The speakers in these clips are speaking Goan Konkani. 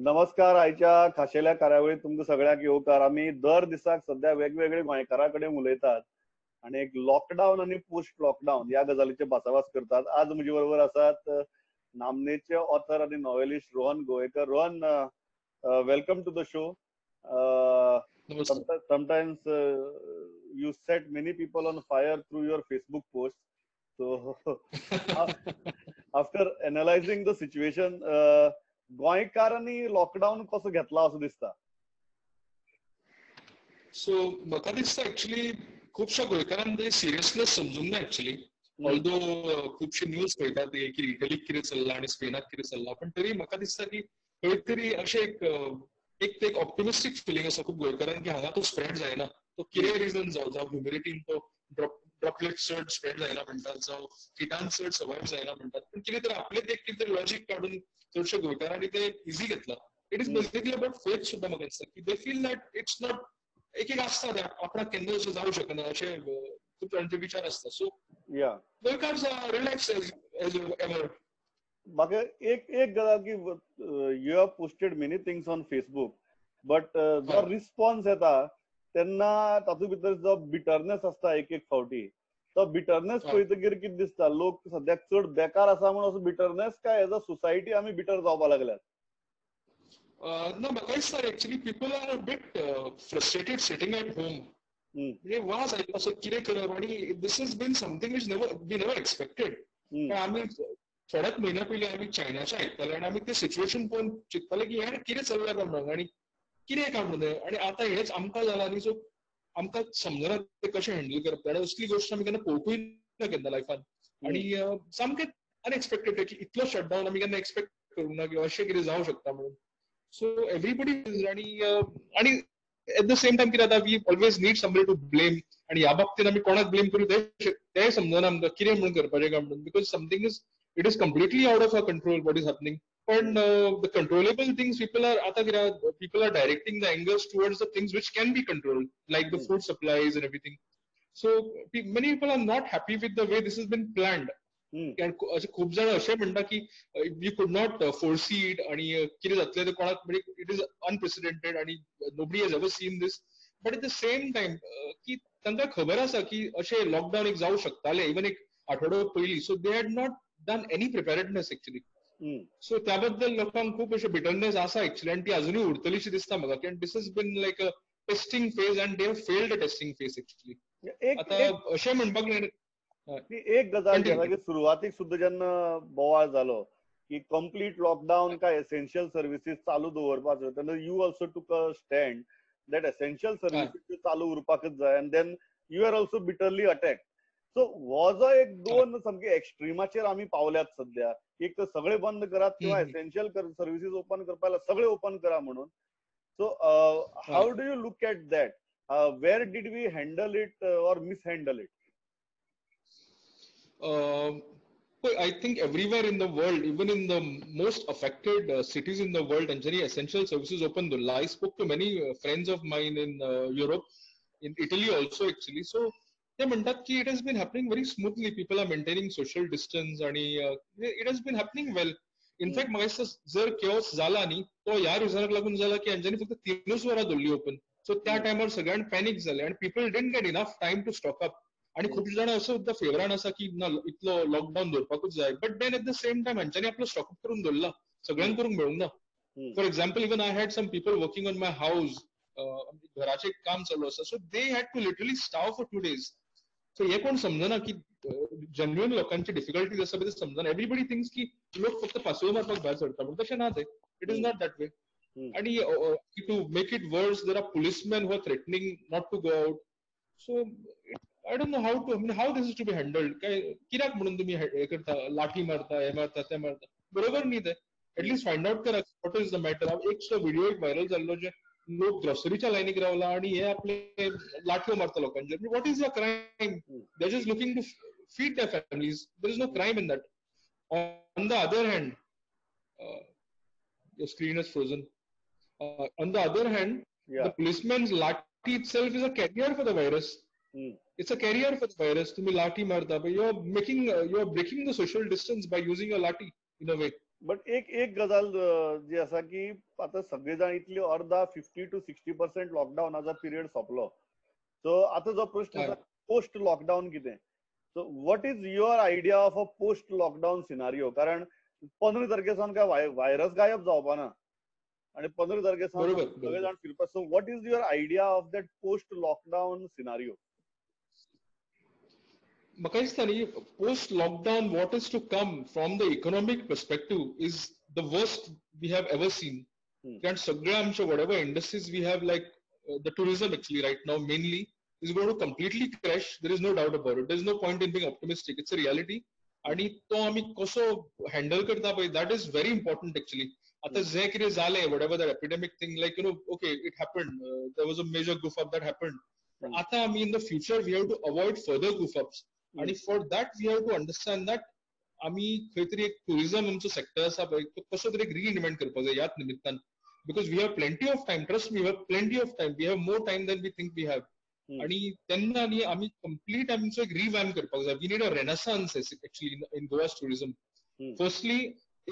नमस्कार. आयच्या खाशेल्या कार्यावळीत तुमकां सगळ्यांक येवकार. आमी दर दिसाक सद्या वेगवेगळे गोंयकारां कडेन उलयतात आनी एक लॉकडावन आनी पोस्ट लॉकडावन ह्या गजालीचे भासाभास करतात. आज म्हजे बरोबर आसात नामनेचे ऑथर आनी novelist Rohan Govekar. Rohan, welcome to the show. Sometimes you set many people on fire through your Facebook post. So after analysing the situation, गोंयकारांनी lockdown कसो घेतला असो दिसता? सो म्हाका दिसता एक्चुअली खुबश्या गोंयकारांक ते सिरियसनेस समजूंक ना एक्चुअली. ऑल्दो खुबशे न्यूज कळटा ते की इटलीक कितें चल्लां आनी स्पेनाक कितें चल्लां, पण तरी म्हाका दिसता की खंय तरी अशें एक एक ऑप्टिमिस्टीक फिलिंग आसा खूब गोंयकारांक की हांगा तो स्प्रेड जायना. तो कितें रिजन जावं, जावं ह्युमिडिटीन तो ड्रॉपलेट चड स्प्रेड जायना म्हणटात, जावं हिटान चड सर्वायव जायना म्हणटात, पण कितें तरी आपलें एक कितें तरी लॉजीक काडून चडशे गोंयकारांनी ते इझी घेतला. It is basically about faith सुद्दां म्हाका दिसता की they feel that it's not. एक एक आसता ते आपणाक केन्ना अशें जावं शकना अशें खूब जाणांचे विचार आसता. सो गोंयकार रिलॅक्स एज एवर. म्हाका एक एक गजाल की you have posted many things on Facebook, but जो रिस्पॉन्स येता तेन्ना तातूंत भितर जो बिटरनेस आसता एक एक फावटी, तो बिटरनेस पळयतकीर कितें दिसता, लोक सद्याक चड बेकार आसा म्हणून असो बिटरनेस काय एज अ सोसायटी आमी बिटर जावपाक लागल्यात? ना, म्हाका दिसता actually people are a bit frustrated sitting at home. म्हणजे वाज आयलो असो कितें करप, आनी this is been something which never we never expected. आमी थोड्याच म्हयन्या पयलीं आमी चायनाचें आयकताले आनी आमी तें सिच्युएशन पळोवन चिंतताले की हें कितें चल्लां काय म्हणून आनी कितें काय म्हणून, आनी आतां हेंच आमकां जालां न्ही. सो आमकां समजना तें कशें हँडल करप, आनी असली गोश्ट आमी केन्ना पळोवंकूय ना केन्ना लायफान. आनी सामकें अनएक्सपेक्टेड की इतलो शटडावन आमी केन्ना एक्सपेक्ट करूंक ना की अशें कितें जावं शकता म्हणून. सो एवरीबडी आनी आनी एट the same time कितें जाता, we always need somebody to blame. आनी ह्या बाबतींत आमी कोणाक ब्लेम करूं तें समजना आमकां कितें म्हणून करपाचें काय म्हणून, because something is it is completely out of our control what is happening. पण the controllable things people are आतां कितें, people are directing the angers towards the things which can be controlled, like the food supplies and everything. So many people are not happy with the way this is been planned. अशें खूब जाण अशें म्हणटा की you could not foresee it आनी कितें जातलें तें कोणाक, म्हणजे it is unprecedented आनी nobody has ever seen this. But at the same time की तांकां खबर आसा की अशें लॉकडावन एक जावं शकतालें इवन एक आठवडो पयलीं. So they had not done any preparedness actually. So त्याबद्दल लोकांक खूब अशें बिटरनेस आसा एक्चुअली, आनी ती अजुनूय उरतलीशी दिसता म्हाका. कारण this is been like a testing phase and they have failed a testing phase actually. आतां अशें म्हणपाक जायना. एक गजाल की सुरवातीक सुद्दां जेन्ना बोवाळ जालो की कंप्लीट लॉकडावन काय एसेन्शियल सर्विसीस चालू दवरपाचो, तेन्ना you also took a stand that essential services चालू उरपाकच जाय, and then you are also bitterly attack. So हो जो एक दोन सामके एक्स्ट्रीमाचेर आमी पावल्यात सद्या, एक तर सगळे बंद करात किंवा एसेन्शियल सर्विसीस ओपन करपाक सगळे ओपन करा म्हणून. So how do you look at that? Where did we handle it or mishandle it? I think everywhere in the world, even in the most affected cities in the world, तांच्यांनी essential services open दवरला. I spoke to many friends of mine in Europe, in Italy also actually. So ते म्हणटात की it has been happening very smoothly, people are maintaining social distance आणि it has been happening well. In fact म्हाका दिसता जर केओस जाला न्ही तो ह्या रिजनाक लागून जाला की हांच्यांनी फक्त 3 वरां दवरली ओपन. सो त्या टायमार सगळ्यांक पॅनीक जालें आनी people didn't get enough time to stock up. आनी खूब जाणां असो सुद्दां फेवरान आसा की ना इतलो लॉकडावन दवरपाकूच जाय, but then at the same time हांच्यांनी आपलो स्टॉकअप करून दवरला, सगळ्यांक करूंक मेळूंक ना. For example, even I had some people working on my house, घराचें काम चालू आसा, so they had to literally starve for 2 days. So हे कोण समजना की जेन्युइन लोकांची डिफिकल्टीज आसा ते समजना. एवरीबडी थिंक्स की लोक फक्त पासयो मारपाक भायर सरता, पूण तशें ना तें. It is not that way. आनी to make it worse, there are policemen who are threatening not to go out. So I don't know how to, how this is to be handled. काय कित्याक म्हणून तुमी हे करता, लाठी मारता, हे मारता, ते मारता, बरोबर न्ही तें. एटलिस्ट फायंड आउट करा what is the matter. एक सुद्दां व्हिडिओ एक व्हायरल जाल्लो जे लोक ग्रॉसरीच्या लायनीक रावला आणि हे आपले लाठयो मारता लोकांचेर. What is the crime? They just looking to feed their families. There is no crime in that. On the other hand, your screen is frozen. On the other hand, the policeman's lathi itself is a carrier for the virus. It's a carrier for the virus. तुम्ही लाठी मारता, but you're making, you're breaking the social distance by using your lathi in a way. But एक एक गजाल जी आसा की आतां सगळे जाण इतली अर्दा 50 to 60% लॉकडावनाचो पिरियड सोंपलो. सो आतां जो प्रश्न आसा पोस्ट लॉकडावन कितें, so what is your idea of a post lockdown scenario? कारण 15 तारखे सावन काय व्हायरस गायब जावपा ना आणि 15 तारखे सावन सगळे जाण फिरपा. So what is your idea of that post lockdown scenario? म्हाका दिसता न्ही, post lockdown what is to come from the economic perspective is the worst we have ever seen. कारण सगळे आमचे whatever industries we have, like the tourism actually right now mainly is going to completely crash. There is no doubt about it. There is no point in being optimistic. It's a reality. आणि तो आमी कसो हँडल करता पळय, that is very important actually. आतां जें कितें जालें, whatever that epidemic thing, like you know, okay, it happened, there was a major goof up that happened. आतां आमी in the future we have to avoid further goof ups. आणि for that we have to understand that आमी खंय तरी एक टुरिझम आमचो सेक्टर आसा पळय, तो कसो तरी रिइन्व्हेंट करपाक जाय ह्याच निमित्तान. Because we have plenty of time, trust me, we have plenty of time, we have more time than we think we have. आणि तेन्ना न्ही आमी कंप्लीट आमचो एक रिवॅम्प करपाक जाय. We need a renaissance actually in Goa's tourism. Firstly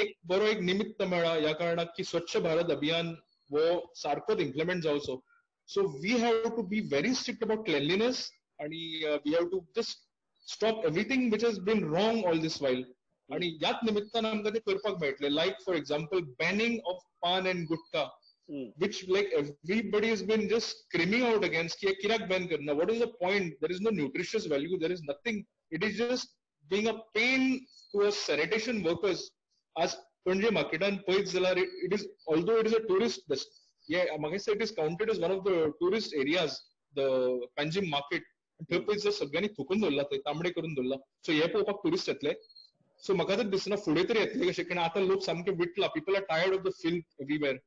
एक बरो एक निमित्त मेळ्ळा ह्या कारणाक की स्वच्छ भारत अभियान हो सारकोच इम्प्लिमेंट जावचो. So we have to be very strict about cleanliness आणि we have to just stop everything which has been wrong all this while. आणि ह्याच निमित्तान आमकां ते करपाक मेळटलें. Like for example banning of paan and gutka, which like everybody has been just screaming out against की कित्याक बॅन करना, what is the point, there is no nutritious value, there is nothing, it is just being a pain to us sanitation workers. आज पणजे मार्केटान पळयत जाल्यार it is, although it is a tourist, म्हाका दिसता it is counted as one of the tourist areas, the Panjim market. थंय पळयत जाल्यार सगळ्यांनी थुकून दवरला, थंय तांबडे करून दवरला. सो हे पळोवपाक ट्युरिस्ट येतले. सो म्हाका तर दिसना फुडें तरी येतले कशें, कारण आतां लोक सामके विटला, people are tired of the filth everywhere.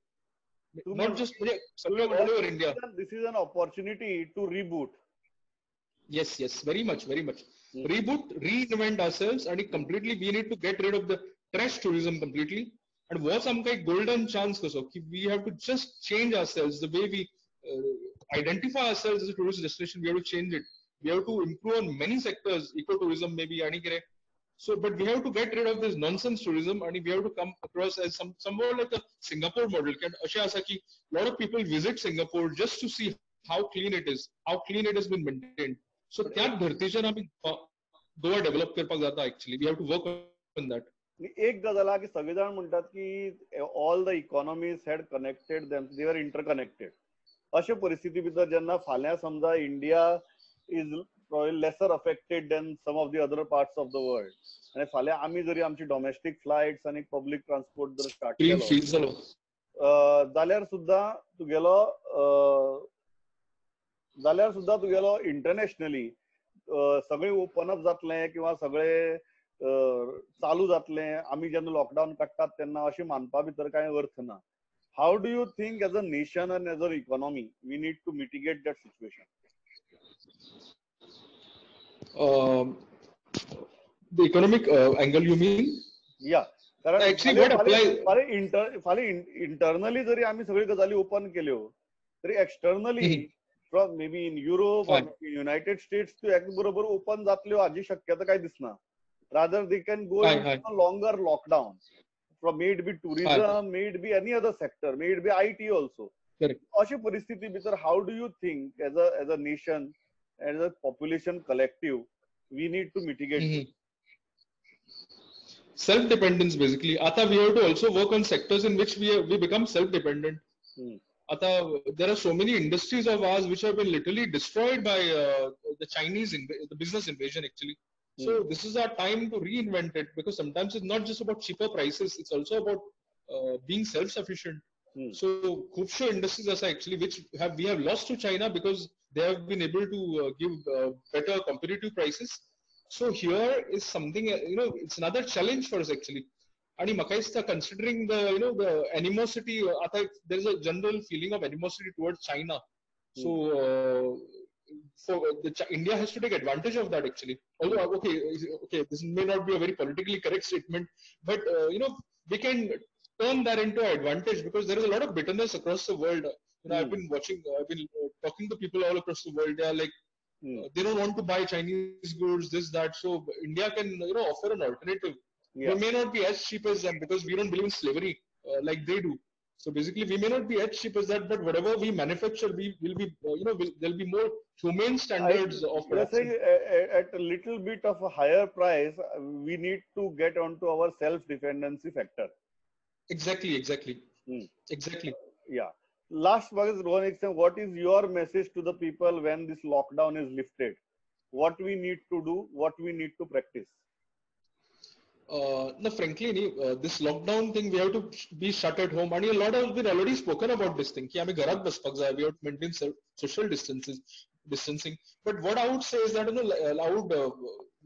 Not just all over India. This is an opportunity to reboot. Yes, yes, very much, very much. Reboot, reinvent ourselves, and completely we need to get rid of the trash tourism completely. And what's some kind golden chance kaso ki we have to just change ourselves, the way we identify ourselves as a tourist destination. We have to change it. We have to improve on many sectors, ecotourism maybe, ani kire. So, but we have to get rid of this nonsense tourism, and we have to come across as somewhat like a Singapore model. Ashe asa ki lot of people visit Singapore just to see how clean it is, how clean it has been maintained. So, त्या धर्तीचेर आमी गोवा डेव्हलप करपाक जाता actually. We have to work on that. एक गजाल आहा की सगळे जाण म्हणटात की all the economies had connected them, they are interconnected. अशे परिस्थिती भितर जेन्ना फाल्यां समजा India is lesser affected than some of the other parts of the world, आणि फाल्यां आमी जरी आमची डोमेस्टीक फ्लायट्स आनी पब्लीक ट्रान्सपोर्ट जर स्टार्ट केलो जाल्यार सुद्दां तुगेलो इंटरनॅशनली सगळें ओपन अप जातलें किंवा सगळें चालू जातलें आमी जेन्ना लॉकडावन काडटात तेन्ना अशें मानपा भितर कांय अर्थ ना. How do you think as a nation and as an economy we need to mitigate that situation? The economic angle you mean? Yeah. कारण actually what applies फाल्यां इंटरनली जरी आमी सगळ्यो गजाली ओपन केल्यो तरी externally from maybe in Europe or United States त्यो एक बरोबर ओपन जातल्यो हाजी शक्यता काय दिसना. Rather they can go in longer lockdown, from may it be tourism, may it be any other sector, may it be IT also. अशी परिस्थिती भितर how do you think as a nation, as a population collective, we need to mitigate? Self dependence basically. Ata we have to also work on sectors in which we become self dependent. Ata there are so many industries of ours which have been literally destroyed by the Chinese the business invasion actually. So this is our time to reinvent it, because sometimes it's not just about cheaper prices, it's also about being self sufficient. So khubsho industries asa actually which we have lost to China because they have been able to give better competitive prices. So here is something, you know, it's another challenge for us actually. And maka dista considering the, you know, the animosity, there is a general feeling of animosity towards China. So India has to take advantage of that actually. Although okay, this may not be a very politically correct statement, but you know, we can turn that into an advantage, because there is a lot of bitterness across the world. You know, I've been talking to people all across the world. They are like, they don't want to buy Chinese goods, this, that. So India can, you know, offer an alternative. We may not be as cheap as them because we don't believe in slavery like they do. So basically, we may not be as cheap as that, but whatever we manufacture, we will be, there'll be more humane standards of production. Saying, at a little bit of a higher price, we need to get onto our self-dependency factor. Exactly. Exactly. Yeah. Last one, Rohan, what is your message to the people when this lockdown is lifted? What we need to do, what we need to practice? No, frankly, this lockdown thing, we have to be shut at home. And a lot has been already spoken about this thing. Ki aami gharat baspak jai, we have to maintain social distancing. But what I would say is that, I would,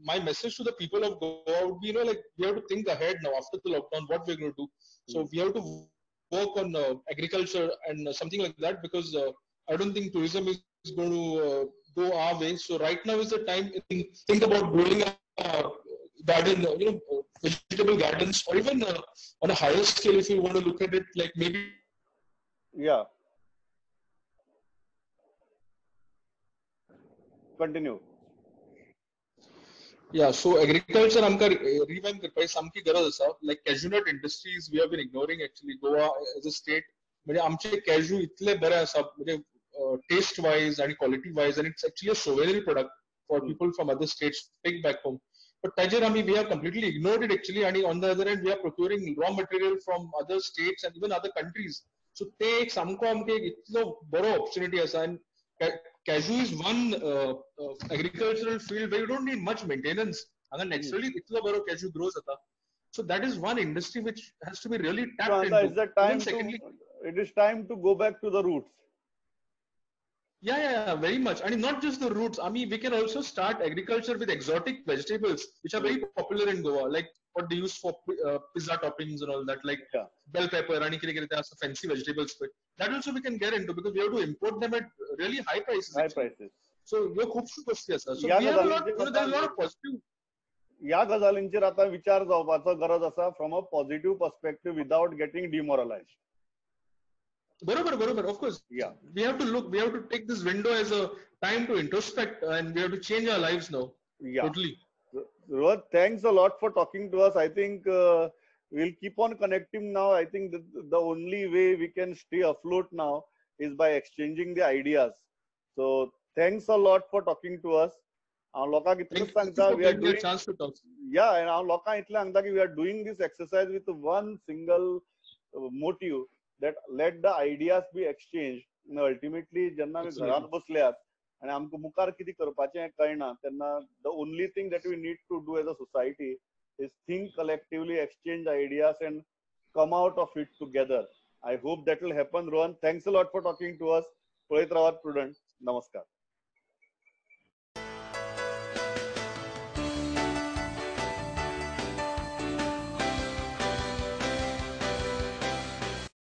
my message to the people of Goa would be, like we have to think ahead now after the lockdown, what we're going to do. So we have to work on agriculture and something like that, because I don't think tourism is going to go our way. So right now is the time to think about growing a garden, vegetable gardens, or even on a higher scale, if you want to look at it, like maybe. Yeah. Continue. Yeah, so agriculture, amka revamp karpachi samki garaz asa. Like cashew nut industries, we have been ignoring actually. Goa as a state, म्हणजे आमचे cashew इतले बरे आसा, म्हणजे taste wise and quality wise, and it's actually a souvenir product for people from other states to take back home. But ताजेर आमी we have completely ignored it actually, and on the other hand we are procuring raw material from other states and even other countries. So ते एक सामको आमकां एक इतलो बरो opportunity आसा. And cashew is one agricultural field where you don't need much maintenance. Hanga naturally itlo baro cashew grows ata. So that is one industry which has to be really tapped into. Is the time it is time to go back to the roots. Yeah, very much. And not just the roots. I mean, we can also start agriculture with exotic vegetables, which are very popular in Goa, like what they use for pizza toppings and all that, like bell pepper, and fancy vegetables. But that also we can get into, because we have to import them at really high prices. High prices. So, so we have a lot, there's a lot of positive. या गजालींचेर आता विचार जावपाचो गरज आसा from a positive perspective without getting demoralized. Barobar, of course. Yeah. We have to look, we have to take this window as a time to introspect, and we have to change our lives now. Yeah. Totally. Rohan, thanks a lot for talking to us. I think we'll keep on connecting now. I think the only way we can stay afloat now is by exchanging the ideas. So thanks a lot for talking to us. Thank you for giving me a chance to talk. Yeah, and we are doing this exercise with one single motive, that let the ideas be exchanged. And ultimately, जेन्ना आमी घरांत बसल्यात आनी आमकां मुखार कितें करपाचें कळना, तेन्ना the only thing that we need to do as a society is think collectively, exchange ideas and come out of it together. I hope that will happen. Rohan, thanks a lot for talking to us. पळयत रावात प्रुडंट. नमस्कार.